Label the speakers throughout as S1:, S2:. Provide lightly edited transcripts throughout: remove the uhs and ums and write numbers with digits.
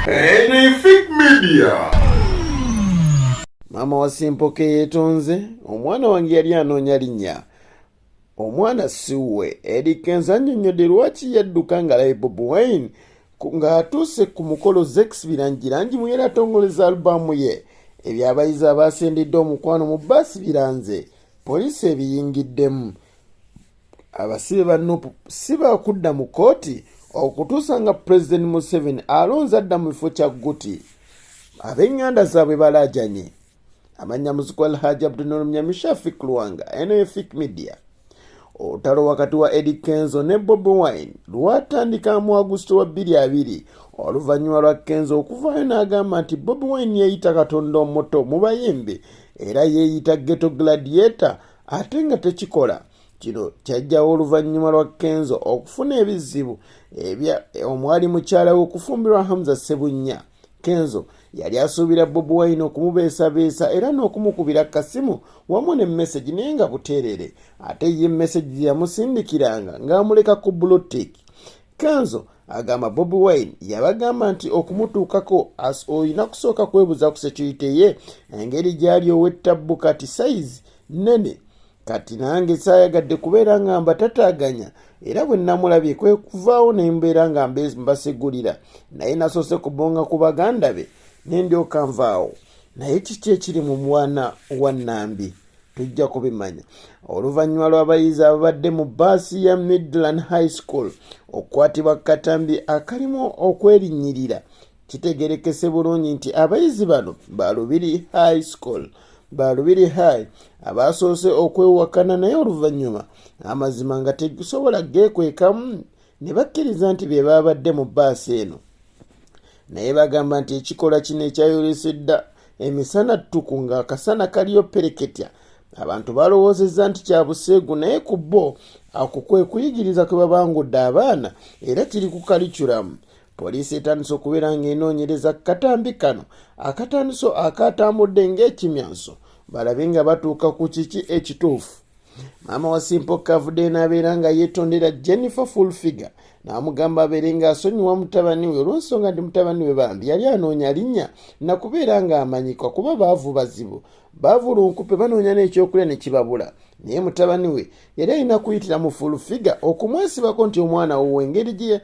S1: Anything Media.
S2: Maama wa Simpoke yeetonze, omwana wange yali anoonya linnya. Omwana si wuwe. Eddy Kenzo annyonnyodde lwaki yadduka ng'alabye Bobi Wine ng'atuuse ku mukolo Zex Birangirangi mwe yali atongoleza alubaamu ye. Eby'abayizi abaasendedde omukwano mu bbaasi biranze, poliisi ebiyingiddemu. Abasibe ba Nup si baakudda mu kkooti okutuusa nga Pulezidenti Museveni alonze adda mu kifo kya Guti. Ab'enganda zaabwe balaajanye. Amannya muziku Alhaji Abdunur Mnyami Shafik Lwanga, NFIC Media. Olutalo wakati wa Eddy Kenzo ne Bobi Wine lwatandika mu Agusito wa 2020 oluvannyuma lwa Kenzo okuvaayo n'agamba nti Bobi Wine yeeyita Katonda omuto mu bayimbi era yeeyita Ghetto Gladiator ate nga tekikola. Kino kyajjawo oluvannyuma lwa Kenzo okufuna ebizibu ebya omwali mukyala we okufumbirwa Hamza Ssebunya. Kenzo yali asuubira Bobi Wine okumubeesabeesa era n'okumukubira kasimu wamu ne mesegi naye nga buteerere, ate ye mesegi gye yamusindikiranga ng'amuleka ku blue tick. Kenzo agamba Bobi Wine yabagamba nti okumutuukako olina kusooka kwebuza ku security ye engeri gy'ali ow'ettabbu kati sayizi nnene. Kati nange saayagadde kubeera nga mbatataaganya era bwe namulabye kwe kuvaawo ne mbeera nga mbasegulira, naye nasoose kubonga ku baganda be ne ndyoka nvaawo. Naye kiki ekiri mu mwana wa Nambi tujja kubimanya oluvannyuma lw'abayizi ababadde mu bbaasi ya Midland High School okukwatibwa ku katambi akalimu okwerinnyirira. Kitegerekese bulungi nti abayizi bano ba Lubiri High School ba Lubiri High abasoose okwewakana, naye oluvannyuma amazima nga tegusobola geekwekamu ne bakkiriza nti be baabadde mu bbaasi eno. Naye bagamba nti ekikolwa kino ekyayolesedda emisana ttuku ng'akasana kaliyo pereketya, abantu balowoozezza nti kya buseegu, naye ku bo ako kwe kuyigiriza kwe babangudde abaana era kiri ku kaliculamu. Poliisi etandise okubeera ng'enoonyereza ku katambi kano akatandise akatambudde ng'ekimyanso balabe nga batuuka ku kiki ekituufu. Maama wa Simple kavudde n'abeera nga yeetondera Jennifer Full Figure n'amugamba abeere ng'asonyiwa mutabani we olw'ensonga nti mutabani we bambi yali anoonya linnya nakubeera ng'amanyikwa kuba baavu bazibu baavu lunkupe banoonya n'ekyokulya ne kibabula, naye mutabani we yali alina kuyitira mu Full Figure okumwesibako nti omwana wuwe engeri gye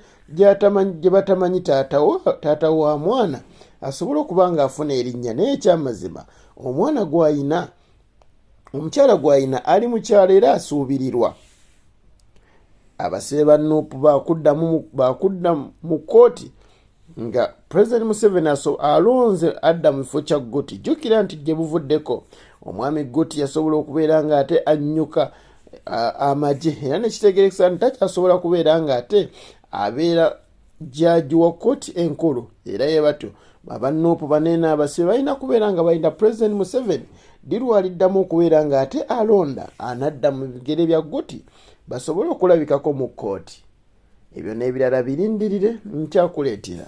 S2: batamanyi taata wa mwana asobole okuba ng'afuna erinnya. Naye ekyamazima omwana gw'ayina omukyala gw'ayina ali mukyalo era asuubirirwa. Abasibe ba Nup baakudda mu kkooti nga President Museveni alonze adda mu kifo kya Guti. Jjukira nti gye buvuddeko omwami Guti yasobola okubeera ng'ate annyuka amagye era nekitegerekesa nti takyasobola kubeera ng'ate abeera jaaji wa kkooti enkulu, era ye batyo aba Nup baneeno abasibe balina kubeera nga balina President Museveni dirwaliddamu okubeera ng'ate alonda anadda mu bigere bya Guti basobole okulabikako mu kkooti. Ebyo n'ebirala birindirire nkyakuleetera.